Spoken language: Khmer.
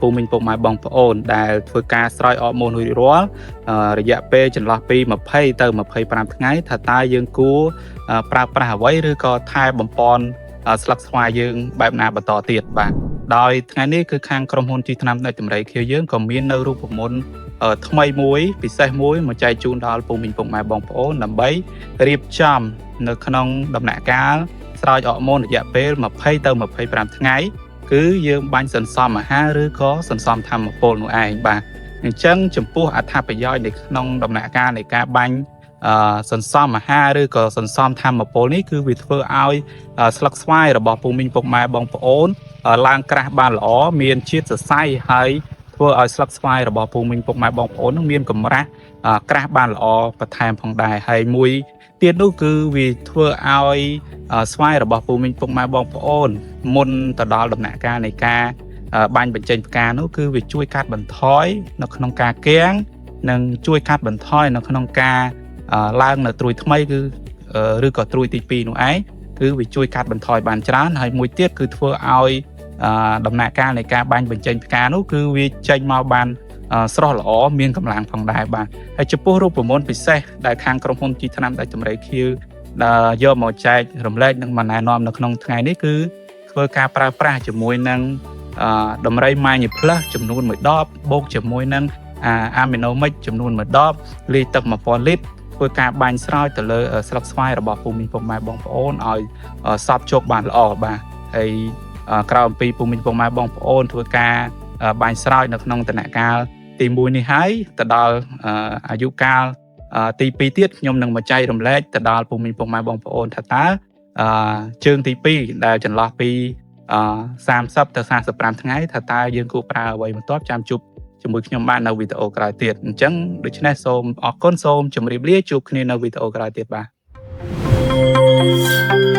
ពូមីងពុកម៉ែបងប្អូនដែលធ្វើការស្រោចអរម៉ូនរួចរាល់រយៈពេលចន្លោះពី20ទៅ25ថ្ងៃថាតើយើងគួរប្រើប្រាស់អ្វីឬក៏ថែបំពន់ស្លឹកស្វាយយើងបែបណាបន្តទៀតបាទដោយថ្ងៃនេះគឺខាងក្រុមហ៊ុនជីថ្នាំដាច់តម្រៃខៀវយើងក៏មាននៅរូបមន្តថ្មីមួយពិសេសមួយមកចែកជូនដល់ពូមីងពុកម៉ែបងប្អូនដើម្បីរៀបចំនៅក្នុងដំណាក់កាលស្រោចអរម៉ូនរយៈពេល20ទៅ25ថ្ងៃគឺយើងបាញ់សន្សំអាហារឬក៏សន្សំធម្មពលនោះឯងបាទអញ្ចឹងចំពោះអត្ថប្រយោជន៍នៅក្នុងដំណាក់កាលនៃការបាញ់សន្សំអាហារឬក៏សន្សំធម្មពលនេះគឺវាធ្វើឲ្យស្លឹកស្វាយរបស់ពូមីងពុកម៉ែបងប្អូនឡើងក្រាស់បានល្អមានជាតិសរសៃហើយធ្វើឲ្យស្លឹកស្វាយរបស់ពូមីងពុកម៉ែបងប្អូននឹងមានកម្រាស់ក្រាស់បានល្អបន្ថែមផងដែរហើយមួយទៀតនោះគឺវាធ្វើឲ្យស្វាយរបស់ពូមីងពុកម៉ែបងប្អូនមុនទៅដល់ដំណាក់កាលនៃការបាញ់បញ្ចេញផ្កានោះគឺវាជួយកាត់បន្ថយនៅក្នុងការគាំងនិងជួយកាត់បន្ថយនៅក្នុងការឡើងនៅត្រួយថ្មីគឺឬក៏ត្រួយទី2នោះឯងគឺវាជួយកាត់បន្ថយបានច្រើនហើយមួយទៀតគឺធ្វើឲ្យដំណាក់កាលនៃការបាញ់បញ្ចេញផ្កានោះគឺវាចេញមកបានស្រស់ល្អមានកម្លាំងផងដែរបាទហើយចំពោះរូបមន្តពិសេសដែលខាងក្រុមហ៊ុនជីថ្នាំដាច់តម្រៃខៀវដែលយកមកចែករំលែកនិងមកណែនាំនៅក្នុងថ្ងៃនេះគឺធ្វើការប្រើប្រាស់ជាមួយនឹងដំរី Magni Plus ចំនួន1ដបបូកជាមួយនឹង Amino Mix ចំនួន1ដបលាយទឹក1000លីត្រធ្វើការបាញ់ស្រោចទៅលើស្លឹកស្វាយរបស់ពូមីងពុកម៉ែបងប្អូនឲ្យសពជោគបានល្អបាទហើយក្រៅអំពីពូមីងពុកម៉ែបងប្អូនធ្វើការបាញ់ស្រោចនៅក្នុងដំណាក់កាលទី1នេះហើយទៅដល់អាយុកាលទី2ទៀតខ្ញុំនឹងមកចែករំលែកទៅដល់ពូមីងពុកម៉ែបងប្អូនថាតើជើងទី2ដែលចន្លោះពី30ទៅ45ថ្ងៃថាតើយើងគួរប្រើអ្វីបន្ទាប់ចាំជួបជាមួយខ្ញុំបាននៅវីដេអូក្រោយទៀតអញ្ចឹងដូច្នេះសូមអរគុណសូមជម្រាបលាជួបគ្នានៅវីដេអូក្រោយទៀតបាទ។